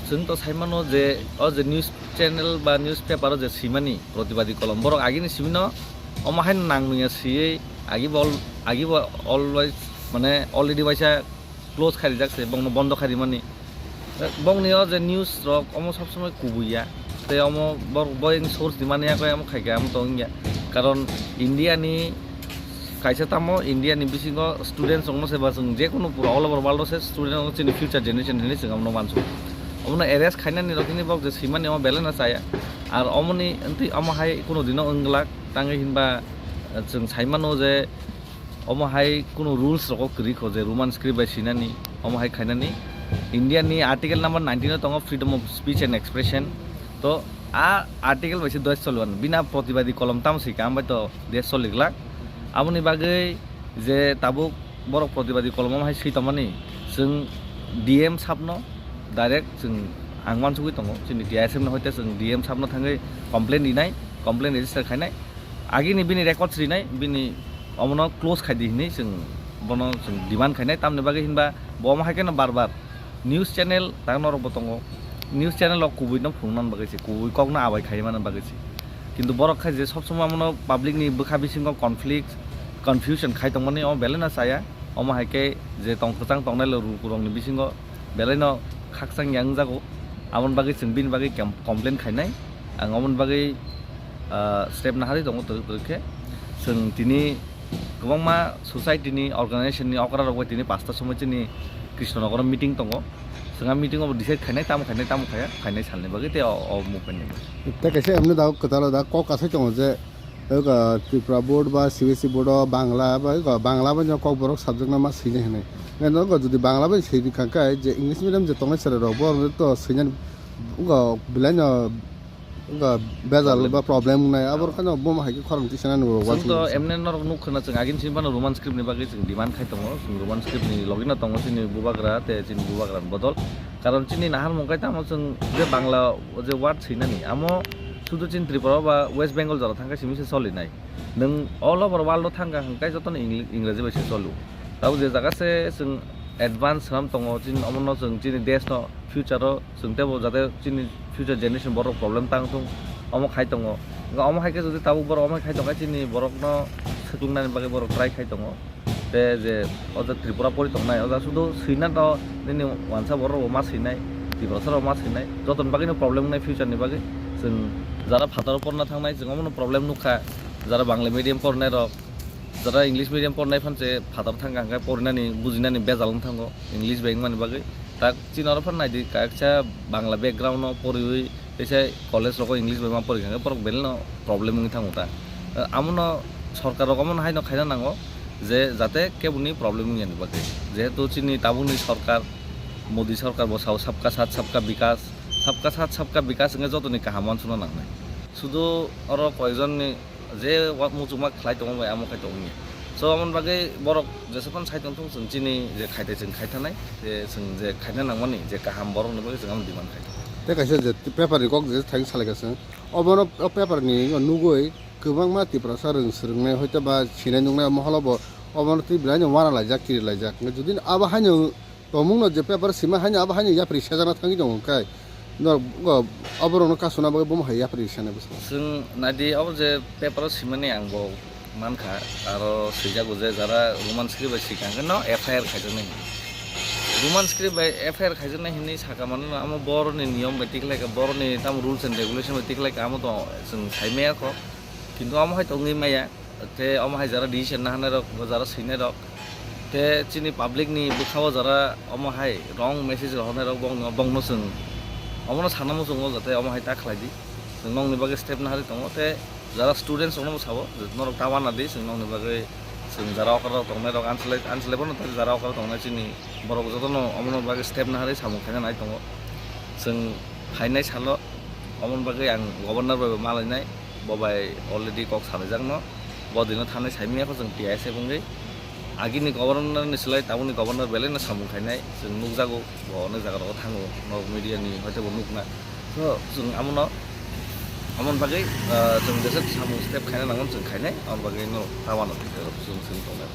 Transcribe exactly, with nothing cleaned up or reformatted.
Chwng to sai mano je o je news channel ba newspaper o je swimani protibadi kolom, borok agini swimino omo haino nang nungya swiwi agibo al-, agibo always mane already waisa close kharijak se, bongno bondo kharimani. Bongni o je news rok omo sob somoi kubuya, tei omo bor-, boyeng source ni mani yakoi omo khaikha omo to wngya. Karon India ni kaisa tamo India ni bisingo students rokno se ba chwng je kunu pura all over world o se student rok chini future generation hinwi chwng omo no mansu. Omo no arrest khainani rok hini bok je swimani omo belai no chaya. Ar omo ni ntwi omo hai kunu dino wng glak tangwi hinba, eh, chwng sai mano je omo hai kunu rules rok kwrwi kho je Roman script bai swinani, omo hai khainani. India ni article number nineteen o tongo freedom of speech and expression. To a article bai se doi choliwan bina protibadi kolom tamo sika ambai to de choli glak. Aboni bagwi je tabuk borok protibadi kolom omo hai swi tongmani, chwng D M sabno direct chwng ang wansugwi tongo, chini T I S F no hoite chwng D M sabno thangwi complaint rinai, complaint register khainai. Agini bini records rinai, bini omono close khaidi hinwi chwng bono chwng demand khainai, tamni bagwi hinba bo omo hai kheno bar bar news channel ta norok bo tongo, news channel rok kubui no phunukna bagwi se, kubui kok no abai khai manna bagwi se. Kintu borok khai je sob somoi omono public ni bwkha bisingo conflict, confusion khai tongmani omo belai no chaya, omo hai khe je tong kwchang tongnai rok rokni bisingo belai no khakchang ya wngjago, aboni bagwi chwng bini bagwi kem-, complain khainai. Ang oboni bagwi, ah, step naharwi tongo twrwk twrwk khe. Chwng tini kwbangma society ni, organization ni okra rok bai tini pasta somoi chini Krishnanagar o meeting tongo. Chwng a meeting o decide khainai, tamo khainai, tamo khaya, khainai salni bagwi tei o, o movement ni bagwi. Tei kaisa emne da kwtal da kok asai tongo je, ego Tripura board ba C B S E board o Bangla ba ego Bangla bai no Kokborok subject no ma swinai hinwi. Nai no jodi Bangla bai swi kha khe je English medium je tongnai chwrai rok bo to swinani ego belai no Wngkha bejal ba problem wngnai, abo rok haino bomo hai khe khorang tisa nani bo. Chwng to emne norok nuk khna, chwng agini simi phano Roman script ni bagwi chwng demand khai tongo, chwng Roman script ni logi no tongo chini bubagra tei chini bubagra ni bodol. Karon chini naharmung kai tamo chwng je Bangla o je word swinani, amo sudu chini Tripura ba West Bengal jora thangkhe simi se solinai. Nwng all over world o thangkha hwnkhe jotono Ingli-, Ingreji bai se cholo. Tabuk je jaga se chwng advance swnam tongo, chini omono chwng chini desh no future o chwng teibo jate chini future generation borok problem tang thung, omo khai tongo. Wngkha omo hai khe jodi tabuk borok omo hai khai tongkha, chini borokno swkwngnani bagwi borok try khai tongo. Tei je o jaga Tripura pori tongnai, o jaga sudu swina to nini wansa borok bo ma swinai, Tiprasa rok ma swinai, jotoni bagwi no problem wngnai future ni bagwi. Chwng jara phataro porna thangnai, chwng omono problem nukha, jara Bangla medium pornai rok, jara English medium pornai phan se phataro thangkha hwnkhe porinani bujinani bejal wng thango English bai wngmani bagwi. Tak chini oro phano naidi, kaisa Bangla background no poriwi teisa college rogo English bai ma porikha hwnkhe borok belai no problem wngwi thango ta. Eh, amono sorkar rok omono haino khaina nango je jate keboni problem wngya ni bagwi. Jehetu chini tabukni sorkar, Modi sorkar bo sao sabka sath sabka bikas, sabka sath sabka bikas wngkhe jotoni kaham wansukna nangnai. Sudu oro koijon ni je wa-, muchungma khlai tongma bai amo khai tongya. So, amoni bagwi borok jesaphano sai tongthung, chwng chini je khaite chwng khai thanai, je chwng je khaina nangmani je kaham borokni bagwi chwng amo demand khai tongo. Tei kaisa je paper ni kok je thang salai ka chwng, obono o paper ni nugwi kwbangma Tiprasa rwng swrwngnai hoite ba sinai nuknai omo holo bo obono twi belai no wana laijak, kiri laijak. Jodi abo haino Tongmung no je paper sima haino abo haino yapri sejakna thangwi tongo khe, no, go, oborok no kasuna bagwi bomo hai yapri sanai bwskango. Chwng naidi, abo je paper o simani ang bo mankha, aro swijago je jara Roman script bai swikha hwnkhe no F I R khaijaknai. Roman script bai F I R khaijaknai hinwi saka mano, amo boroni niyom bai tikhlaikha, boroni tamo rules and regulation bai tikhlaikha, amo to chwng sai maya kho. Kintu amo hai to wngwi maya. Tei omo hai jara decision naharnai rok, jara swinai rok. Tei chini public ni bwkha o jara omo hai wrong message rohornai rok bongno, bongno chwng omono sana muchungo jate omo hai ta khlai di. Chwng nokni bagwi step naharwi tongo. Tei jara students rokno bo sabo, norok ta wana di, chwng nokni bagwi chwng jara okra rok tongnai rok, anslai, anslai bono tei jara okra tongnai chini borok jotono omono bagwi step naharwi samung khaina nai tongo. Chwng phainai salo omoni bagwi ang governor bai bo malainai. Bo bai already kok salaijakno, bo dino thanai saimanya kho chwng T I S F wngwi. Agini governor ni slai tabukni governor belai no samung khainai chwng nukjago, bo onek jaga rogo thango, norok media ni hoite bo nukna. So chwng amono, amoni bagwi, ah, chwng jesa samung step khaina nangmani chwng khainai, amoni bagwi no ta wano chwng, chwng tongnai.